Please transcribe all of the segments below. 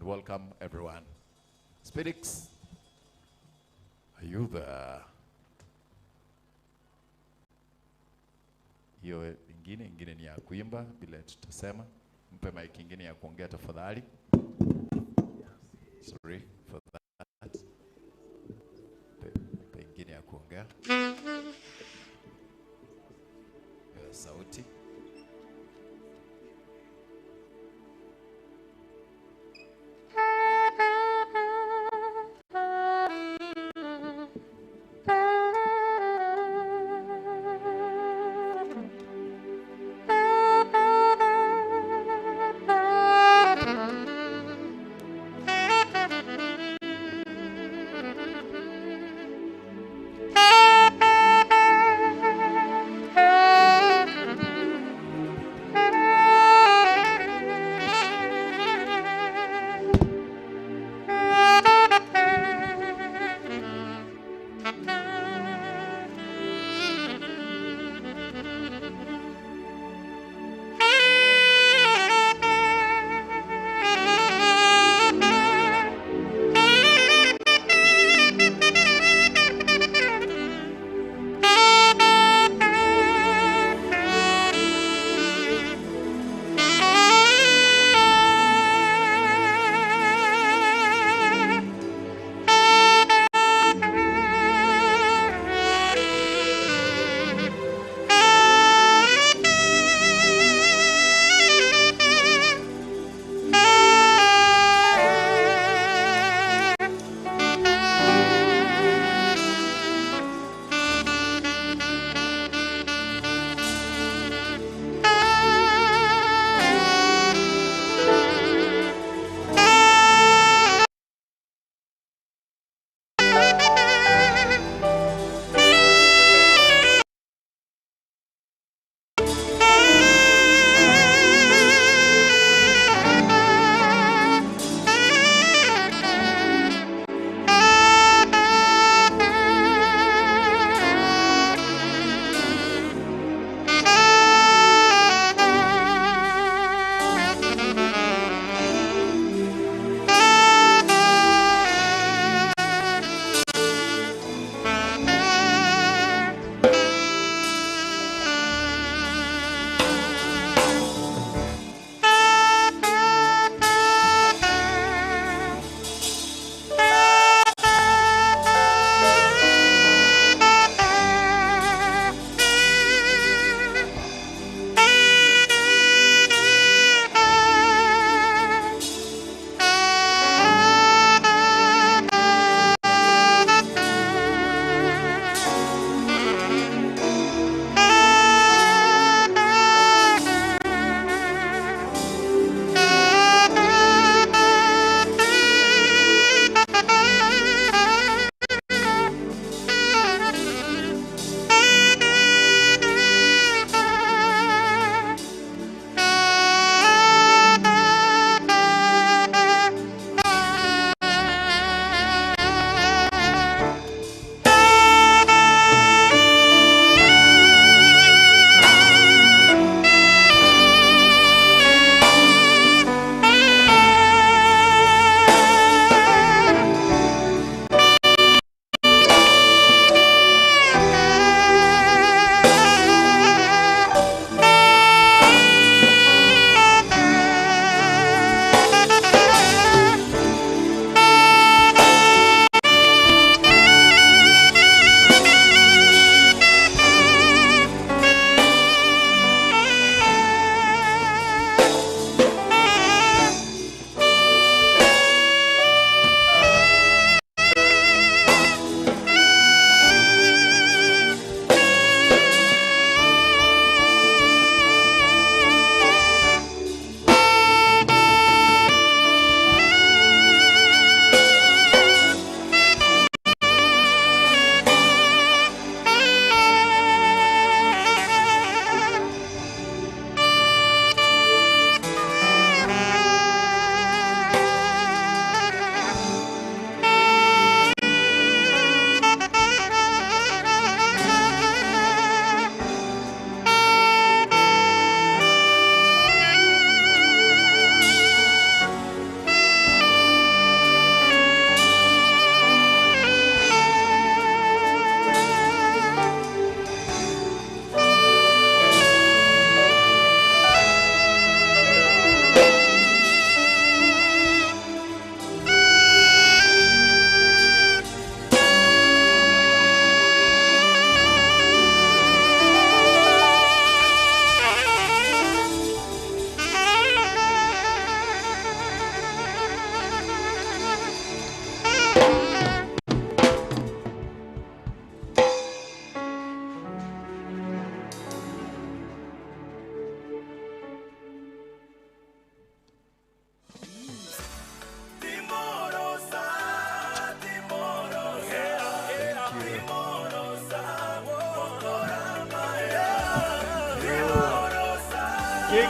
welcome everyone. Spirix, are you there? Hiyo ingine ingine ni ya kuimba bila tutasema. Mpe mic ingine ya kuongea tafadhali. Sorry for that. Mpe ingine ya kuongea. Ya sauti.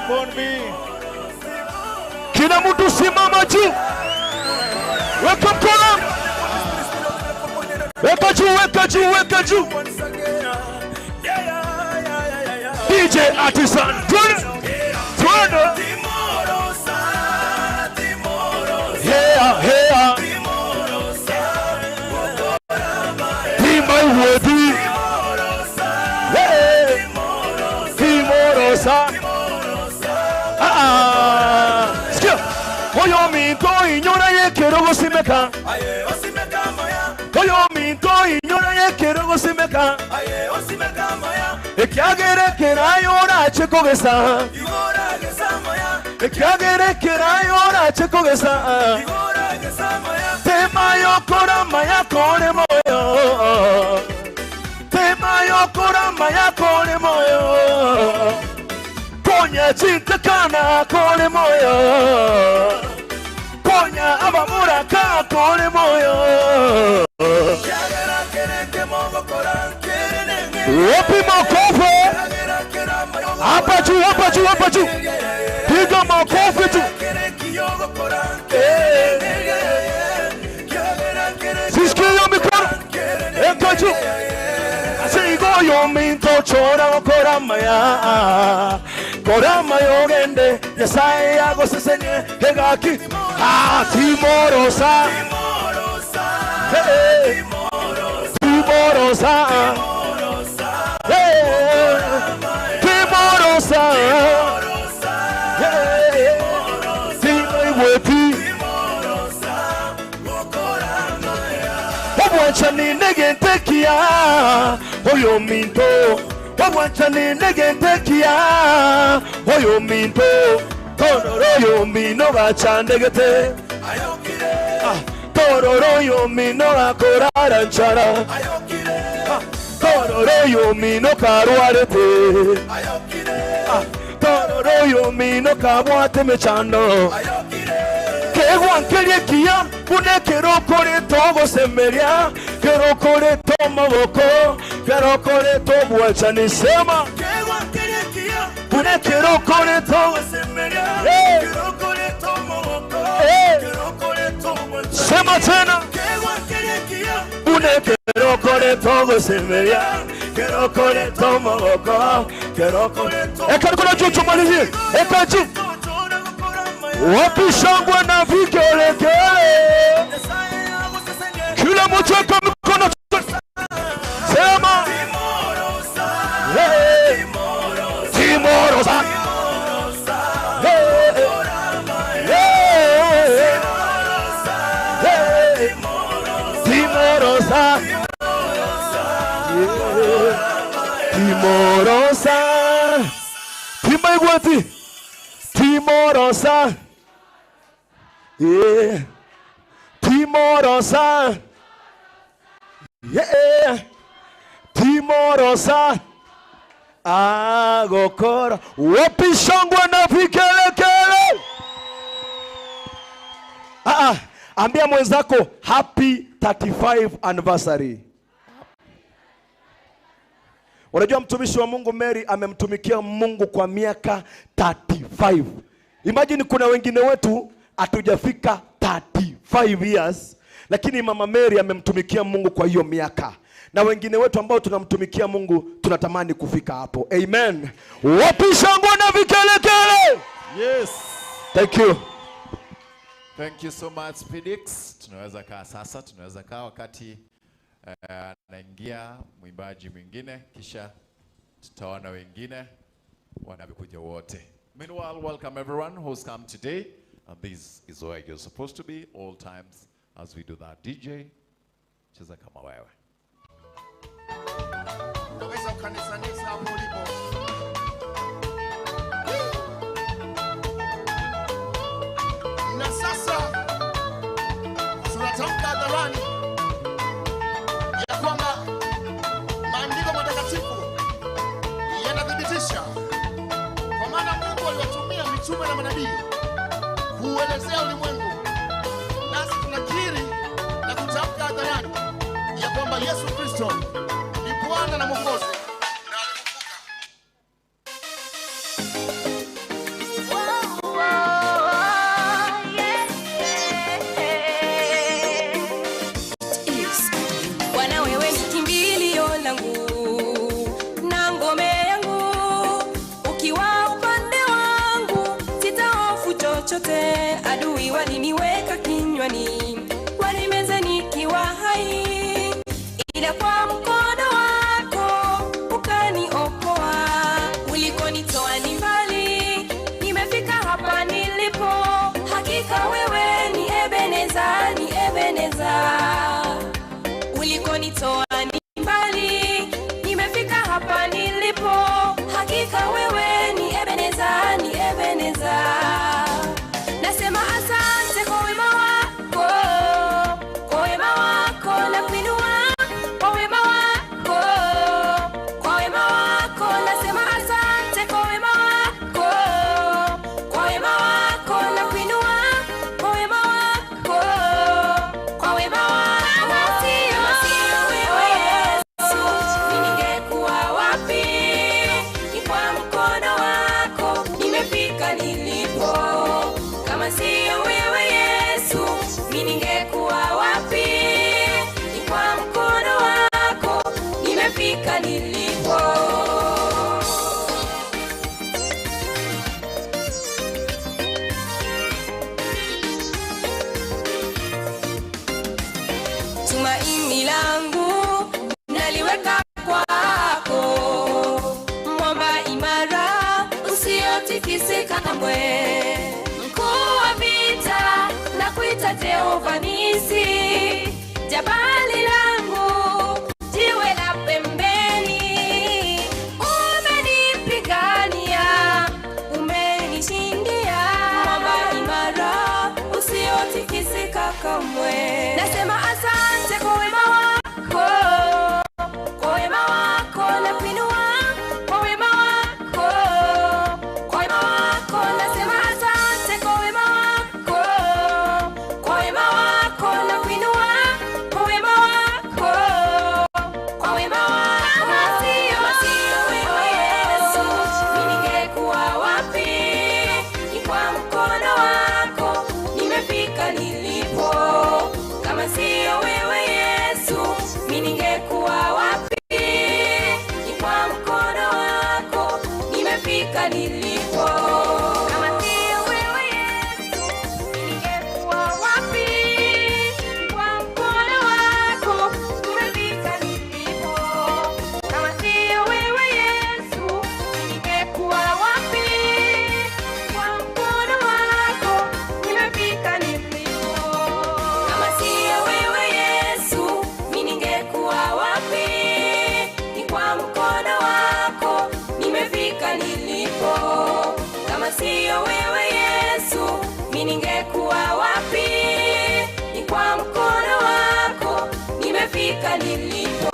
upon me. Kila mtu simama juu, weka mkono, weka juu, weka juu, weka juu. DJ Artisan, twende twende, yeah yeah, Timaiweti, yeah, Timorosa, ah ah, sikia, oyo minto inyora yekero gosimeka, oyo minto inyora yekero gosimeka, ekiagerekera orache kogesa, ekiagerekera orache kogesa, tema yokorama yakore moyo, tema yokorama yakore moyo, konya chintakana kore moyo, konya abamuraka kore moyo. Wapi makofi? Hapa juu, hapa juu, hapa juu. Piga makofi tu. Sisikie hiyo mikono. Eka juu. Sigo minto chora koramaya. Koramaya ogende Nyasaye agosesenye egaki. Ah, Timorosa. Hey. Timorosa. Hey. Timorosa. Hey. Timaiweti. Obwanchani negentekia oyo minto, obwanchani negentekia oyo minto, tororo yo mino gachandegete, Ah, tororo yo mino gakorara nchara, Ah, tororo yo mino karwarete, Ah, tororo yo mino kabwate mechando, kegwankerie kia bune kero kore togosemeria, kero kore tomaboko, kero kore tobwachani, sema bune kero kore togosemeria. Hey. Hey. Sema tena bune kero kore togosemeria, kero kore tomaboko, kero kore. Eka mikono juu tumalizie, eka juu. Wapi shangwe na vigelegele? Kila mtu weka mikono, sema hey, Timorosa, hey, hey, hey, Timorosa, yeah. Timorosa, Timaigweti, Timorosa, yeah. Timorosa, yeah. Timorosa, agokora. Wapi shangwe na vigelegele? Ah, ah, ambia mwenzako happy 35 anniversary. Unajua mtumishi wa Mungu Mary amemtumikia Mungu kwa miaka 35. Imagine kuna wengine wetu hatujafika 35 years, lakini Mama Mary amemtumikia Mungu kwa hiyo miaka. Na wengine wetu ambao tunamtumikia Mungu tunatamani kufika hapo. Amen. Wapi shangwe na vigelegele? Yes. Thank you. Thank you so much Felix. Tunaweza kaa sasa, tunaweza kaa wakati anaingia mwimbaji mwingine, kisha tutaona wengine wanavyokuja wote. Meanwhile, welcome everyone who's come today. And this is where you're supposed to be all times as we do that. DJ, cheza kama wewe. Unaweza ukanisanisa hapo ulipo. Na sasa tunatamka hadharani ya kwamba maandiko matakatifu yanathibitisha, kwa maana Mungu aliwatumia mitume na manabii kuuelezea ulimwengu, nasi tunakiri na kutamka hadharani ya kwamba Yesu Kristo ni Bwana na Mwokozi na alifufuka. Waliniweka kinywani, wanimeza nikiwa hai, ila kwa mkono wako ukaniokoa. Ulikonitoa ni mbali, nimefika hapa nilipo. Hakika wewe ni Ebeneza, ni Ebeneza. Ulikonitoa ni mbali, nimefika hapa nilipo. Hakika wewe ni Ebeneza, ni Ebeneza. Nasema asante kwa wema wako, kwa wema wako na kuinua, kwa wema wako, kwa wema wako. Nasema asante kwa wema wako, kwa wema wako na kuinua, kwa wema wako, kwa wema wako. Kama sio wewe Yesu, mimi ningekuwa wapi? Ni kwa mkono wako nimefika nilipo. Kama sio wewe Yesu, mimi ningekuwa wapi? Ni kwa mkono wako nimefika nilipo. Tumaini langu naliweka kwako, mwamba imara usiotikisika kamwe. Mkuu wa vita na kuita Jehova Nisi, jabali langu, jiwe la pembeni, umenipigania, umenishindia, mwamba imara usiotikisika kamwe. Nasema asante kwa wema wako, kwa wema wako na kuinua, kwa wema wako, kwa wema wako. Nasema asante kwa wema wako, kwa wema wako na kuinua, kwa wema wako, kwa wema wako. Kama sio wewe Yesu, mimi ningekuwa wapi? Ni kwa mkono wako nimefika nilipo. Kama sio wewe Yesu, mimi ningekuwa wapi? Ni kwa mkono wako nimefika nilipo. Kama sio wewe Yesu, mimi ningekuwa wapi? Kwa mkono wako nimefika nilipo. Kama sio wewe Yesu, mimi ningekuwa wapi? Kwa mkono wako nimefika nilipo. Kama sio wewe Yesu, mimi ningekuwa wapi? Ni kwa mkono wako nimefika nilipo. Kama sio wewe Yesu, mimi ningekuwa wapi? Ni kwa mkono wako nimefika nilipo.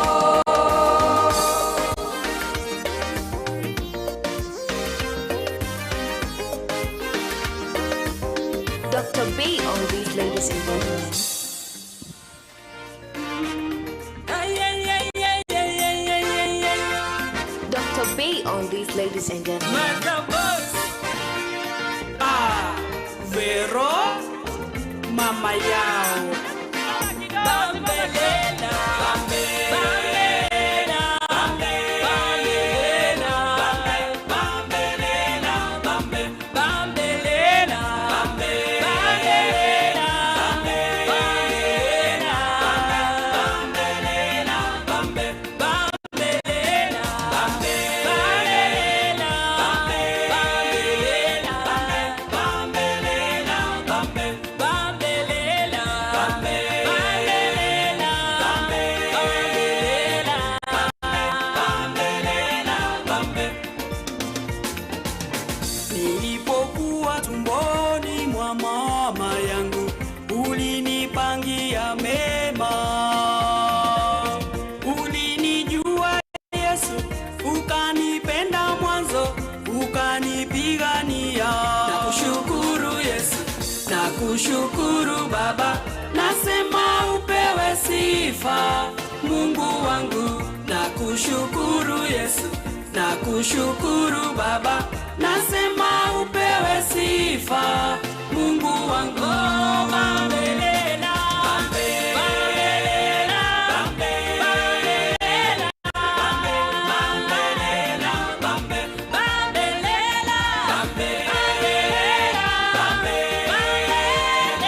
Dr. B on these, ladies and gentlemen. Dr. B on these, ladies and gentlemen. Ah, Vero, mama yao. Bambelela, bambelela, bambelela, bambelela, bambelela, bambelela, bambelela, bambelela, Nilipokuwa tumboni mwa mama yangu ulinipangia mema, ulinijua Yesu, ukanipenda mwanzo, ukanipigania. Nakushukuru Yesu, nakushukuru Baba, nasema upewe sifa Mungu wangu. Nakushukuru Yesu, nakushukuru Baba, nasema upewe sifa Mungu wangu. Oh, bambelela, bambelela, bambelela, bambelela, bambelela, bambelela, bambelela.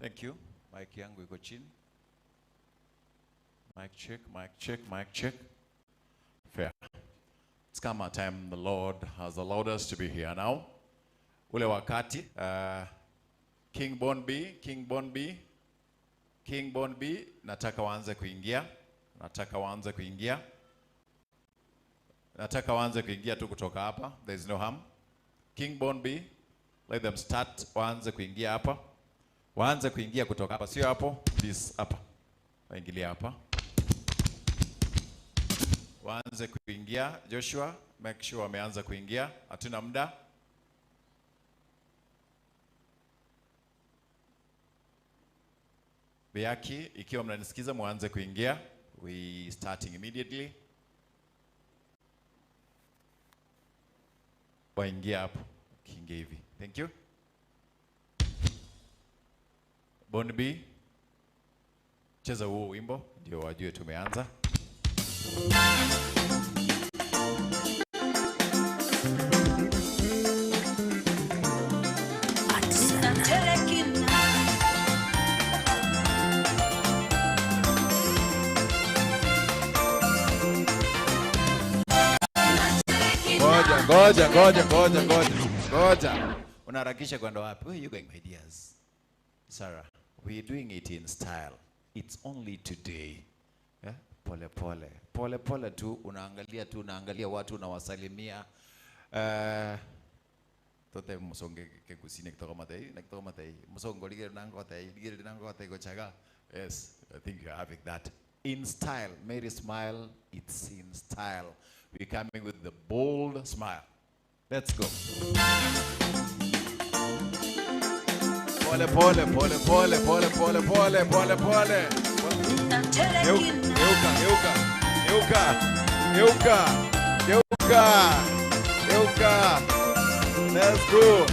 Thank you. Mic yangu iko chini. Mic check, mic check, mic check. Fair. It's come a time the Lord has allowed us to be here now. Ule wakati King Bon B, King Bon B, King Bon B, nataka waanze kuingia. Nataka waanze kuingia. Nataka waanze kuingia tu kutoka hapa. There is no harm. King Bon B, let them start waanze kuingia hapa. Waanze kuingia kutoka hapa, sio hapo, this hapa. Waingilia hapa. Waanze kuingia. Joshua, make sure wameanza kuingia. Hatuna muda. Biaki, ikiwa mnanisikiza mwanze kuingia. We starting immediately. Waingia hapo. Kiingia hivi. Thank you. Bon B, cheza huo wimbo ndio wajue tumeanza. Ngoja, ngoja, ngoja, ngoja, ngoja. Ngoja. Unaharakisha kwenda wapi? Where are you going, my dears? Sarah, we're doing it in style. It's only today. Yeah? Pole pole. Pole pole tu unaangalia tu unaangalia watu unawasalimia. Tote musonge ke kusine kutoka matei na kutoka matei. Musongo ligere nango matei, ligere nango matei gochaga. Yes, I think you're having that. In style. Mary smile, it's in style. We're coming with the bold smile. Let's go. Pole pole pole pole pole pole pole pole pole. Geuka, geuka, geuka, geuka, geuka, geuka. Let's go.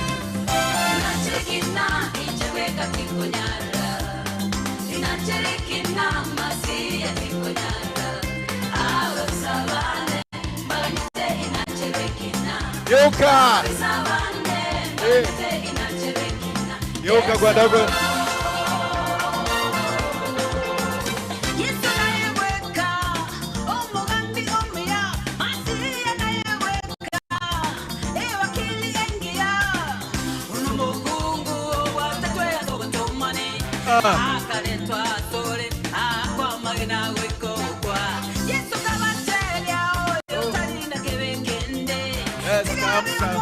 Geuka. Eh. Geuka kwa dogo. Yes, come, come.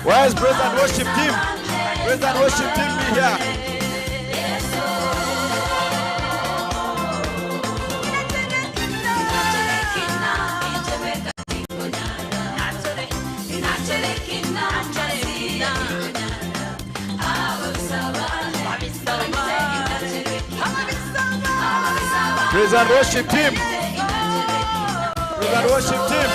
Where's praise and worship team? Praise and worship team be here. Praise and worship team. Praise and worship team.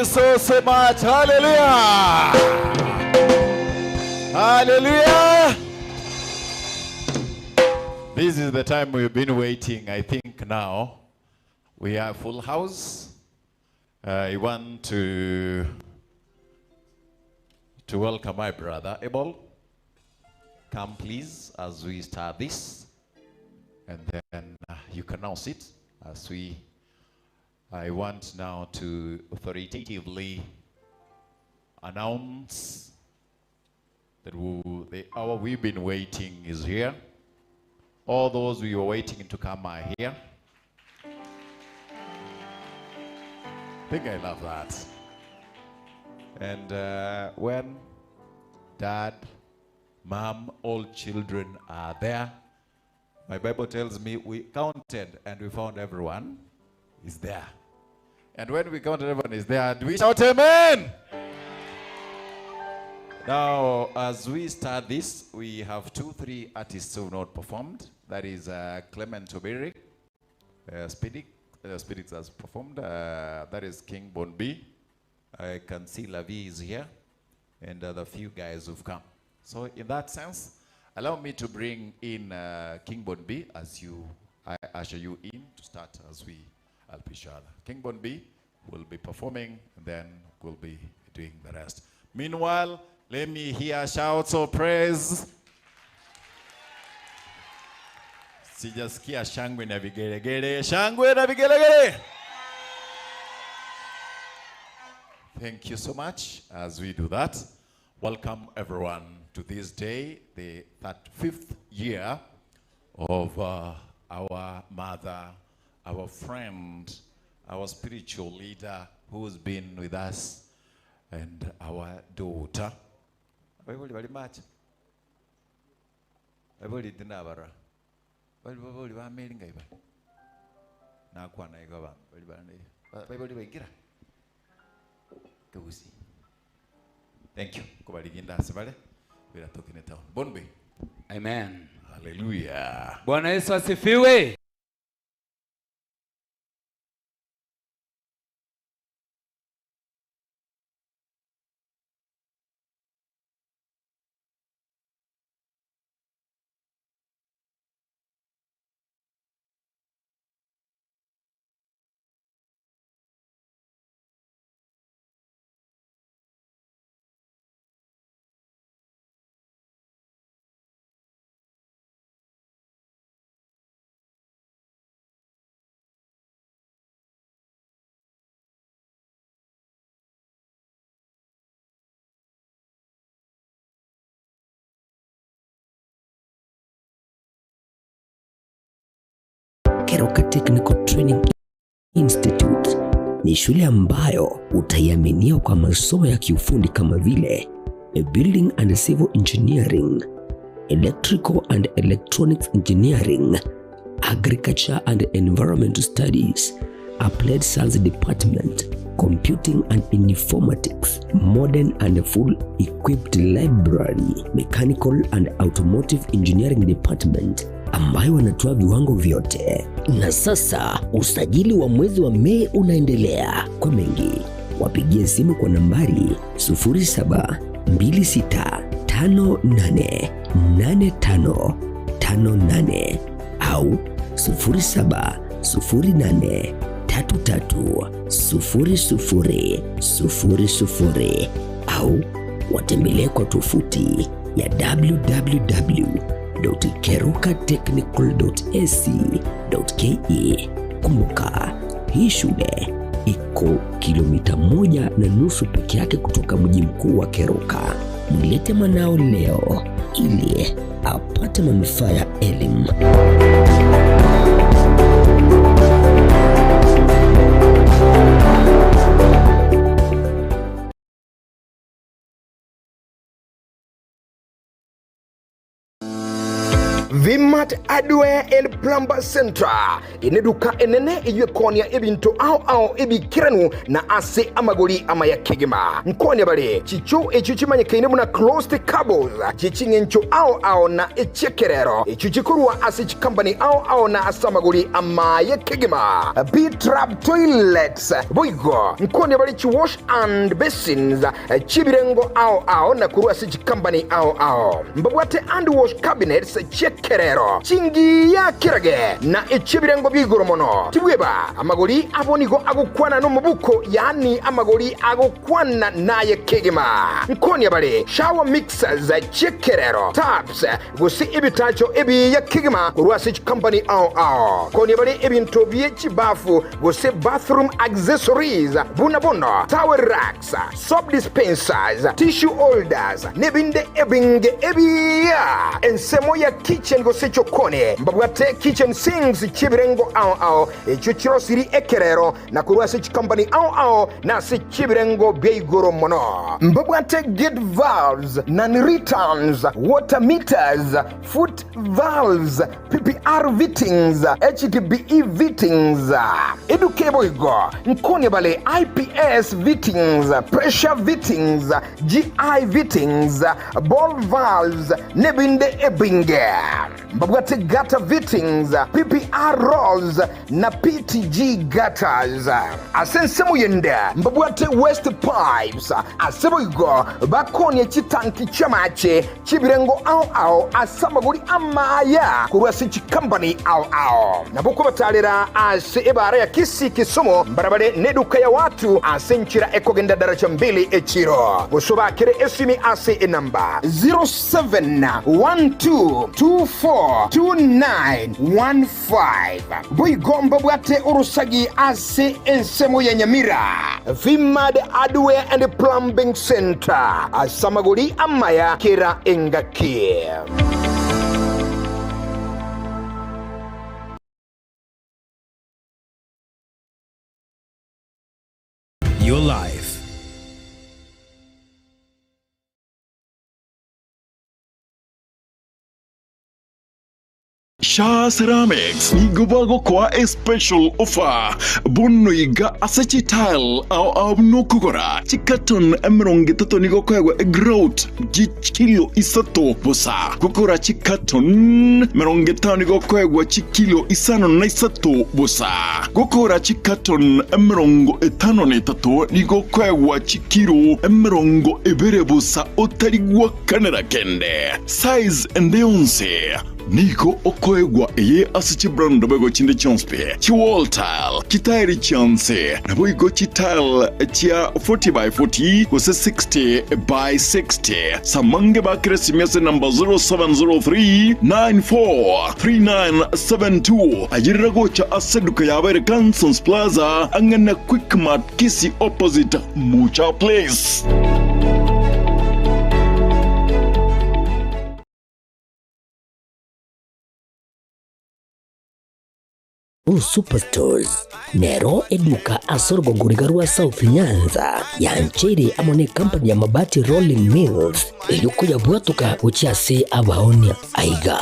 you so, so much. Hallelujah. Hallelujah. This is the time we've been waiting. I think now we are full house. I want to to welcome my brother Abel. Come please as we start this. And then you can now sit as we I want now to authoritatively announce that we, the hour we've been waiting is here. All those we were waiting to come are here. I think I love that. And when dad, mom, all children are there, my Bible tells me we counted and we found everyone is there. And when we counted everyone is there, do we shout amen? Now, as we start this, we have 2-3 artists who have not performed. That is Clement Obiri, Speedix has performed. That is King Bon B. I can see Lavi is here, and other few guys who've come. So in that sense, allow me to bring in King Bon B as I usher you in to start as we help each other. King Bon B will be performing, and then we'll be doing the rest. Meanwhile, let me hear shouts of praise. Sijasikia shangwe na vigelegele. Shangwe na vigelegele. Thank you so much. As we do that, welcome everyone to this day, the 35th year of our mother, our friend, our spiritual leader who's been with us, and our daughter. Baibuli bali macha. Baibuli dinabara. Bali babuli ba meli ngai bali. Nakwana iga ba. Bali bali. Baibuli baingira. Keusi. Thank you. Kubaliginda asibale. We are talking it town. Bon B. Amen. Hallelujah. Bwana Yesu asifiwe. Keroka Technical Training Institute ni shule ambayo utaiaminia kwa masomo ya kiufundi kama vile Building and Civil Engineering, Electrical and Electronics Engineering, Agriculture and Environmental Studies, Applied Science Department, Computing and Informatics, Modern and Full Equipped Library, Mechanical and Automotive Engineering Department, ambayo wanatoa viwango vyote. Na sasa usajili wa mwezi wa Mei unaendelea. Kwa mengi wapigie simu kwa nambari sufuri saba mbili sita tano nane nane tano tano nane au sufuri saba sufuri nane tatu tatu sufuri sufuri sufuri sufuri au watembelee kwa tovuti ya w w w dot keroka technical dot a c dot k e. Kumbuka, hii shule iko kilomita 1.5 peke yake kutoka mji mkuu wa Keroka. Mlete mwanao leo ili apate manufaa ya elimu. Vmart Hardware and Plumber Centre neduka enene eyio ekoonia ebinto ao ao ebiikeranu na ase amagori amaya kegima. Nkoonia bare chichoo echio chimanyekaine buna closed cables chie ching'encho ao ao na echi'ekerero echio chikorwa ase chikambani ao ao na ase amagori amaye kegima. B-Trap Toilets boigo nkoonia bare chiwash and basins chi'ebirengo ao ao na korwa ase chikambani ao ao. Mbabwate handwash cabinets chi'ekerero, chingiya kerage, na echi'ebirengo bia igoro mono. Tibweba, amagori abo nigo agokwana nomobuko, yaani amagori agokwana naye kegima. Nkonia bare shower mixers chi'ekerero, taps, gose ebitacho ebiya kegima korwa ase chikambani ao ao. Nkonia bare ebinto bie chibafu gose bathroom accessories buna bono towel racks, soap dispensers, tissue holders, nebinde ebinge ebiya. Ensemo ya kitchen gose chokoni mbabwate kitchen sinks chi'ebirengo ao ao echio chirosiri ekerero na korwa ase chikompani ao ao na ase chi'ebirengo bia igoro mono. Mbabwate gate valves, non-returns, water meters, foot valves, PPR fittings, HDPE fittings, eduke boigo nkonia bare IPS fittings, pressure fittings, GI fittings, ball valves, nebinde ebinge. Mbabwate gutter fittings, PPR rolls, na PTG gutters. Ase ensemo yende mbabwate waste pipes, ase boigo bakonie chitanki chi'amache chi'ebirengo ao ao ase amagori amaya korwa ase chikambani ao ao. Nabo kobatarera ase ebaara ya Kisii Kisumu mbarabare neduka ya watu ase enchera ekogenda daraja mbili echiro. Gose obakere esimi ase enamba 0712242915. Boigo mbabwate orosagi ase ensemo ya Nyamira, Vimad Hardware and Plumbing Centre, ase amagori amaya kera engaki. Your life. Shaa Ceramics nigo bagokoa a special offer bono iga ase chitile ao ao buna okogora chicarton 30 nigo okoegwa egrout chikilo isato bosa gokora chicarton 50 nigo okoegwa chikilo isano na isato bosa gokora chicarton 53 nigo okoegwa chikilo 20 bosa otari gwakanera kende size ende yonsi. Nigo okoegwa eye ase chibrand boigo chinde chionsi pi, chiwall tile, chitairi chionsi, naboigo chitile chia 40 by 40 gose 60 by 60. Samange bakire esimi ase enamba 0703 94 3972. Ayerera gocha ase eduka yabo ere Cansons Plaza ang'e na Quickmart Kisii opposite Mucha Place. Superstores nero eduka ase orogongo riga rwa South Nyanza yancheire amo ne company ya Mabati Rolling Mills erio koyabwatoka gochia ase abaonia. Aiga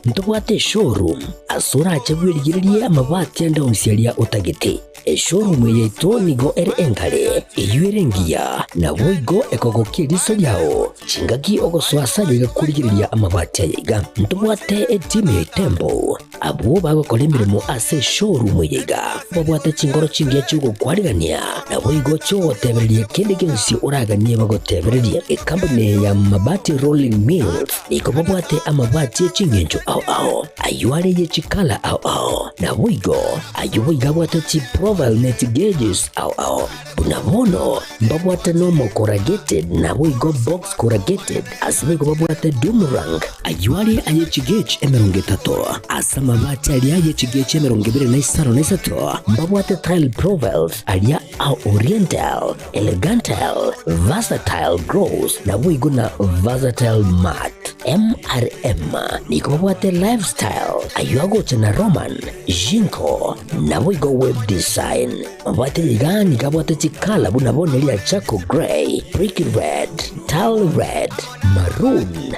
ntobwate eshowroom ase orache bwerigererie amabati ande onsi aria otagete. Eshowroom eye yaito nigo ere enkare, eyio ere engiya, naboigo ekogokia eriso riao chingaki ogosoa ase aye iga korigereria amabati aya iga. Ntobwate etimu ya Itembo, abwo bagokora emeremo ase eshowroom eye iga, babwate chingoro chingiya chi'ogokwarigania, naboigo chi'ogotebereria kende gionsi oraganie bagotebererie. Ekampuni eye ya Mabati Rolling Mills nigo babwate amabati e ching'encho ao ao, ayio are ye chikala ao ao, naboigo Ayio boigo abwate chiprofile ne chigeges ao ao. Buna bono mbabwate normal corrugated naboigo box corrugated ase boigo babwate doom rank. Ayio are aye chigauge 30 ase amabati aria aye chigauge 25 mbabwate tile profiles aria a oriental, elegantal, versatile gloss naboigo na versatile matte. MRM nigo babwate lifestyle ayio agocha na Roman, Jinko, naboigo web design. Mabwate iga nigo abwate chikala buna bono eria charcoal grey, brick red, tile red, maroon,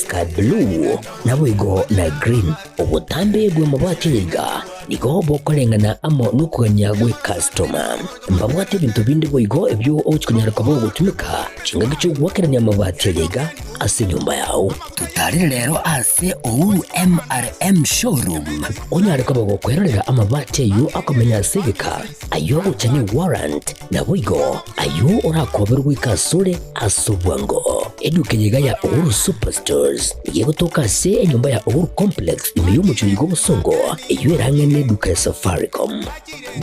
Sky blue, naboigo na green. Obotambe bw'amabati aya iga nigo bokoreng'ana amo nokogania gw'ekastoma. Mbabwate ebinto binde boigo ebio ogochia konyara koba ogotumeka chingaki chi'ogoakerania amabati aya iga ase enyomba yao. Totarere rero ase Uhuru MRM Showroom onyare koba gokwerorera amabati ayio akomenya ase egeka, ayio agocha ne warrant, naboigo ayio orakoberwe goika asore ase obwango. Eduka eye iga ya Uhuru Superstores nigo egotoka ase enyomba ya Uhuru Complex ime y'omochie oiga obosongo, eyio ere ang'e neduka ya Safaricom.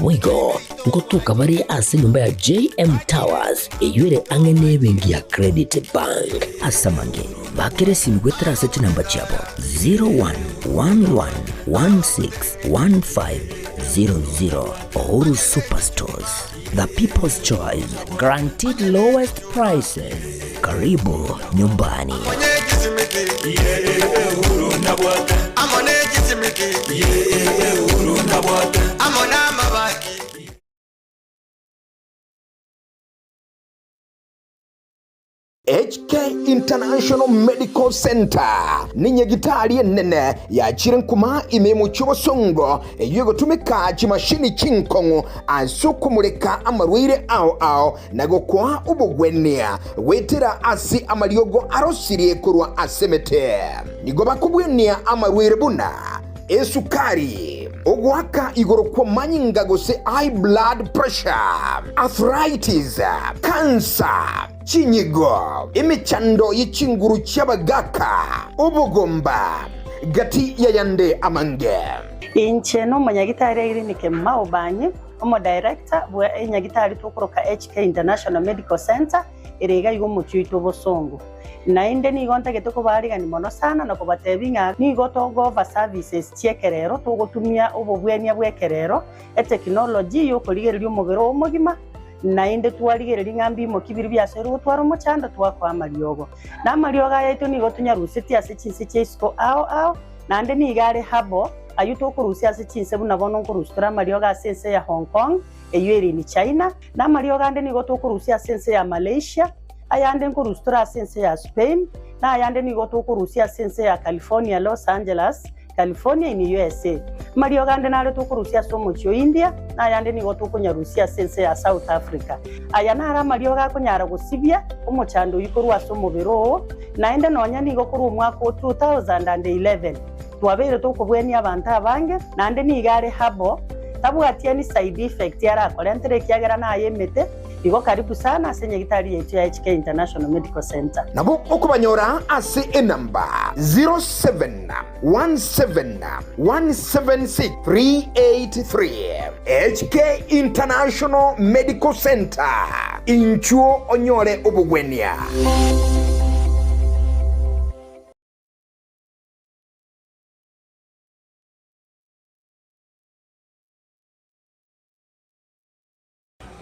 Boigo ngotoka bare ase enyomba ya JM Towers eyio ere ang'e nebenki ya Credit Bank. Ase amange, bakera esimi goetera ase chinamba chiabo 0111161500. Uhuru Superstores, the people's choice, guaranteed lowest prices. Karibu nyumbani. HK International Medical Centre ninyagitari enene yachire nkuma ime y'omochie obosongo eyio egotumeka chimashini chinkong'u ase okomureka amarwaire ao ao na gokoa obogwenia goetera ase amariogo arosirie korwa ase emete. Nigo bakobwenia amarwaire buna esukari, ogoaka igoro kw'amanyinga gose high blood pressure, arthritis, cancer, chinyigo, emechando ye chinguru chi'abagaaka, obogomba, gati y'ayande amange. Inche nomonyagitari Irene Kemuma Obanyi, omodirector bwe enyagitari tokoroka HK International Medical Centre ere iga iga omochie oito obosongo. Naende nigo ntagete kobaarigania mono sana na kobatebia ng'a nigo togo-offer services chi'ekerero, togotumia obobwenia bw'ekerero, etekinology y'okorigereria omobere oo omogima, naende twarigereria ng'a mbimoki biria biasoirwe gotwara omochando twakoa amariogo. Na amariogo aya aito nigo tonyarusetie ase chinse chia isiko ao ao, naende nigo are herbal, ayio tokorusia ase chinse buna bono nkorusia tore amariogo ase ense ya Hong Kong, eyio ere in China, na amariogo ande nigo tokorusia ase ense ya Malaysia, ayande nkorusia tore ase ense ya Spain, na ayande nigo tokorusia ase ense ya California, Los Angeles, California in USA. Amariogo ande nare tokorusia ase omochie o India, na ayande nigo tokonyarusia ase ense ya South Africa. Aya naro amariogo akonyara gosibia omochando oyio korwa ase omobere oo, naende nonya nigo korwa omwaka o 2011 twabeire tokobwenia abanto abange, naende nigo are herbal, tabwati any side effect arakorentere ekiagera naye emete. Igo karibu sana ase nyagitari yaito ya HK International Medical Centre. Nabo okobanyora ase enamba 0717176383. HK International Medical Centre, inchuo onyore obogwenia.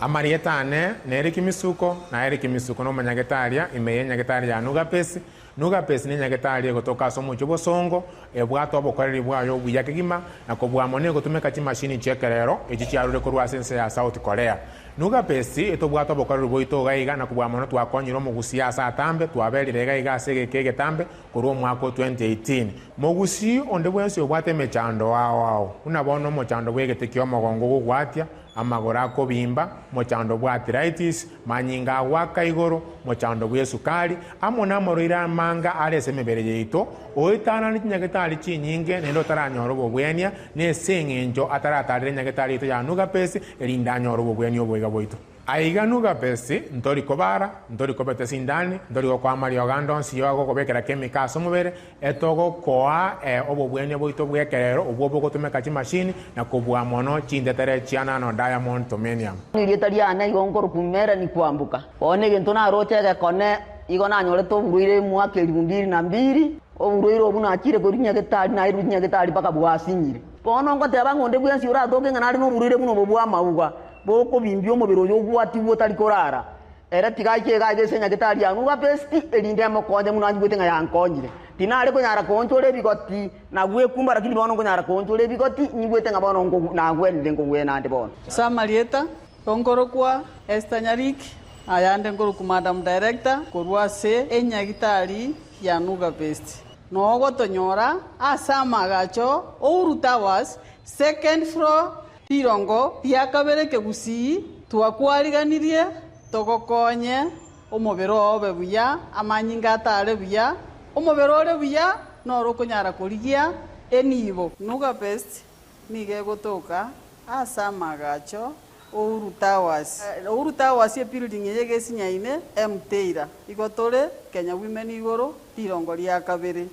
Amarieta ane nere Kimisuko, na ere Kimisuko nomonyagetaria ime y'enyagetari ya Nugapesi. Nugapesi nenyagetari egotoka ase omochie obosongo, ebwate obokoreri bwaye obuya kegima, na kobua mono egotumeka chimashini chi'ekerero echi chiarure korwa ase ense ya South Korea. Nugapesi etobwate obokoreri bwaito iga iga na kobua mono twakonyire omogusii ase atambe, twaberire iga iga ase egeka egetambe korwa omwaka o 2018. Mogusii onde bwensi obwate emechando ao ao, buna bono omochando bw'egete ki'omogongo ogogwatia, amagoro akobimba, mochando bw'arthritis, manyinga agoaka igoro, mochando bw'esukari, amo namarwaire amange are ase emebere yaito, oetanane chinyagetari chinyinge naende otaranyora obobwenia, nese eng'encho ataratarera enyagetari yaito ya Nugapesi, erinde anyore obobwenia oboiga bwaito. Aiga Nugapesi, ntori kobara, ntori kobeta esindani, ntori gokoa amariogo ande onsi y'ogokobekera chemical ase omobere, Etogokoa obobwenia bwaito bw'ekerero obwo bogotumeka chimashini na kobua mono chintetere chia nano diamond tomenium. Erieta riane igo nkorokwa Melanie Kwamboka. Bono egento naroche egekone, igo nanyorete oborwaire emwaka elifu mbili na mbili, oborwaire obwo nachire korwa nyagetari nairwe nyagetari mpaka bwasinyire. Bono ngoteba ng'a onde bwensi oratoke ng'a nare noborwaire buna obo bw'amauga, bokobimbia omobere oyo obwatigwe otari korara, Ere tiga aiche iga aiga ase enyagetari ya Nugapesti, erinde emokonye buna anyigwete ng'a yankonyire. Tinare konyara koonchora ebigoti na gwekumba, lakini bono nkonyara koonchora ebigoti, nyigwete ng'a bono nagwenire nkogwena ande bono. Ase amarieta, nkorokwa Esther Nyariki, ayande nkorokwa Madam Director korwa ase enyagitari ya Nugapesti. Noo ogotonyora ase amaagacho Uhuru Towers, second floor, rirongo ria kabere Kegusii. Twakwariganirie togokonye omobere oo obe buya, amanyinga atare buya. Omobere ore buya noro okonyara korigia enibo. Nuga Best nigo egotoka ase amaagacho Uhuru Towers. Uhuru Towers ebuilding eye egesinyaine Mteira. Igo tore Kenya Women igoro rirongo ria kabere.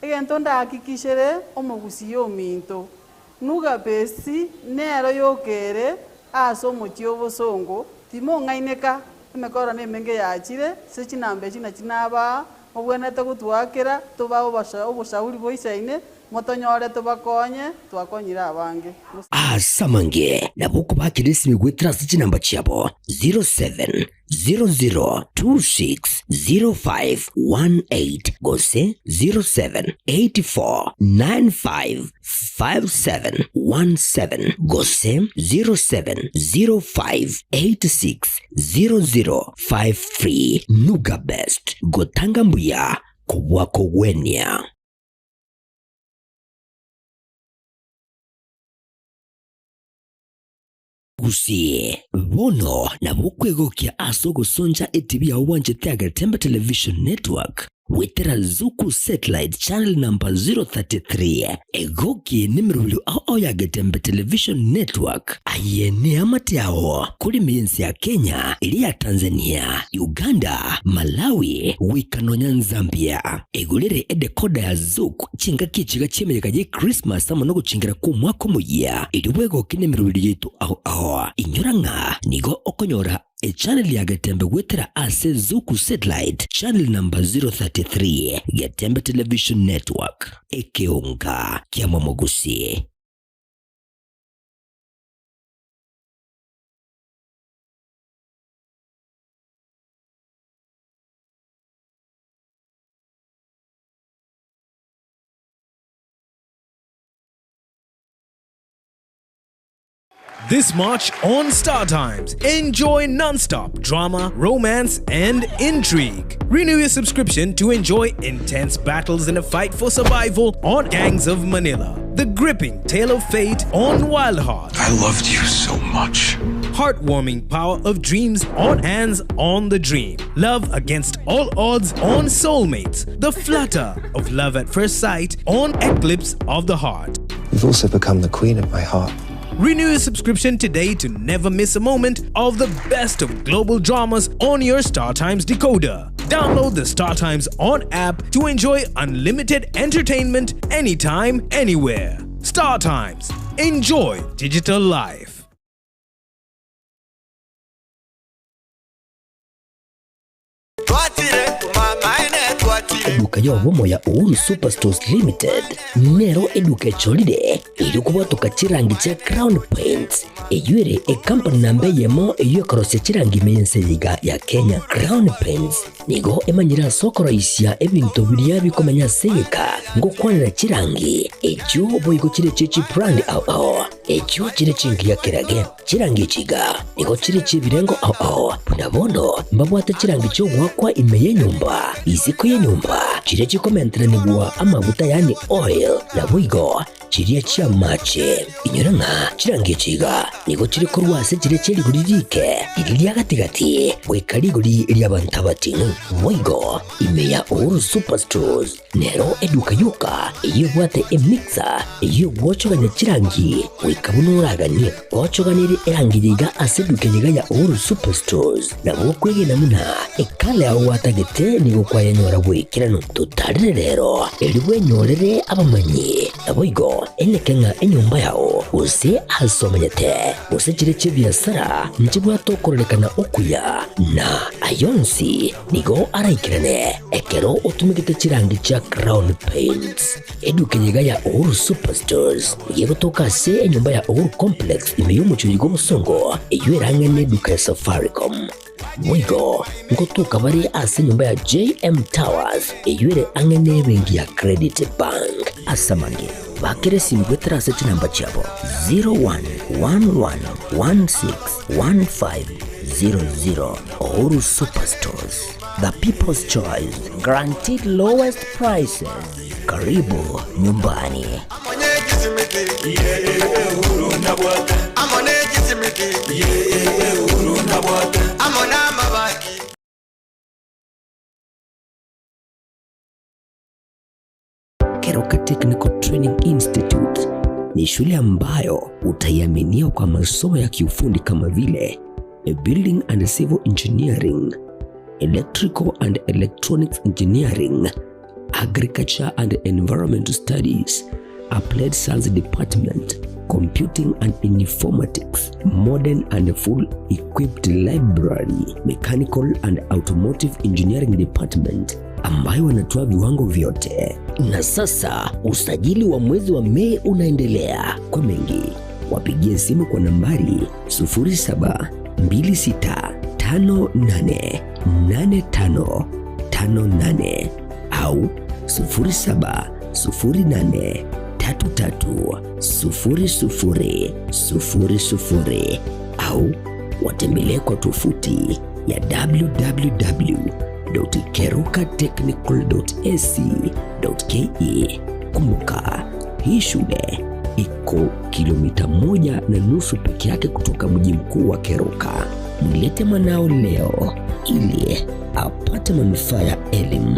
Egento ndahakikishere omogusii ominto, Nuga Best nero yokere ase omochie obosongo, timong'aineka, emekoro nemenge yachire, ase chinamba echi nachi nabaa, mobwenerete gotwakera, tobae oboshauri boisaine, Motonyore tobakonye, twakonyire abange. Ase amange nabo okobakera esimi goetera ase chinamba chiabo 0700260518 gose 0784955717 gose 0705860053. Nuga Best, gotanga mbuya kobua kogwenia. Gusii, bono nabo okwegokia ase ogosoncha etibi yao bwanchete ya Getembe Television Network goetera Zuku Satellite Channel number 033. Egoki nemerobio ao ao ya Getembe Television Network. Aye neamate ao kore ime y'ense ya Kenya, eria ya Tanzania, Uganda, Malawi, goika nonya Nzambia. Egorere edekoda ya Zuku chingaki echiga chi'emeyega ye Christmas amo nogochengera kw'omwaka omoyia, erio bwegoke nemeroberi yaito ao ao. Inyora ng'a nigo okonyora echannel ya Getembe goetera ase Zuku Satellite channel number 033, Getembe Television Network, ekeonga kia Momogusi. This March on Star Times, enjoy non-stop drama, romance, and intrigue. Renew your subscription to enjoy intense battles in a fight for survival on Gangs of Manila, the gripping tale of fate on Wild Heart. I loved you so much. Heartwarming power of dreams on Hands on the Dream. Love against all odds on Soulmates. The flutter of love at first sight on Eclipse of the Heart. You've also become the queen of my heart. Renew your subscription today to never miss a moment of the best of global dramas on your StarTimes decoder. Download the StarTimes On app to enjoy unlimited entertainment anytime, anywhere. StarTimes. Enjoy digital life. Eduka y'obomo ya Uhuru Superstores Limited nero eduka echorire erio kobwatoka chirangi chia Crown Paints eyio ere ekampani namba eyemo eyio ekorosia chirangi ime y'ense eye iga ya Kenya. Crown Paints nigo emanyire ase okoroisia ebinto biria bikomenya ase egeka ngokwanera chirangi echio boigo chire chie chibrand ao ao echio chire chingiya kerage. Chirangi echi iga nigo chire chi'ebirengo ao ao, buna bono mbabwate chirangi chi'ogoakwa ime y'enyomba, isiko y'enyomba, chiria chikomenteranigwa amaguta yaani oil, naboigo chiria chi'amache. Inyora ng'a chirangi echi iga nigo chire korwa ase chiria chie rigori riike, riria ria gati-gati, goika rigori ri'abanto abating'u. Boigo ime ya Uhuru Superstores Nero eduka yoka eyio ebwate emixer eyio egwochogania chirangi goika buna oraganie. Gwochoganirie erangi eye iga ase eduka eye iga ya Uhuru Superstores, nabo okwegena buna ekala yao gwatagete nigo kwayenyora bw'ekeranu. Totarere rero erio bwenyorere abamanyi, naboigo eneke ng'a enyomba yao gose ase omenyete gose chire chi'ebiasara nchibwate okororekana okuya, na ayonsi Nigo araikerane ekero otumegete chirangi chia Crown Paints. Eduka eye iga ya Uhuru Superstores nigo egotoka ase enyomba ya Uhuru Complex ime y'omochie oyo bw'obosongo eyio erang'e neduka ya Safaricom. Boigo ngotoka bare ase enyomba ya JM Towers eyio ere ang'e nebenki ya Credit Bank. Ase amange, bakera esimi goetera ase chinamba chiabo 0111161500. Uhuru Superstores, the people's choice, guaranteed lowest prices. Karibu nyumbani. Keroka Technical Training Institute ni shule ambayo utaiaminia kwa masomo ya kiufundi kama vile Building and Civil Engineering, Electrical and Electronics Engineering, Agriculture and Environmental Studies, Applied Science Department, Computing and Informatics, Modern and Full Equipped Library, Mechanical and Automotive Engineering Department ambayo wanatoa viwango vyote. Na sasa usajili wa mwezi wa Mei unaendelea. Kwa mengi wapigie simu kwa nambari 0726588558 au 0708330000 au watembelee kwa tovuti ya www.kerukatechnical.ac.ke. Kumbuka, hii shule iko kilomita 1.5 peke yake kutoka mji mkuu wa Keroka. Mlete mwanao leo ili apate manufaa ya elimu.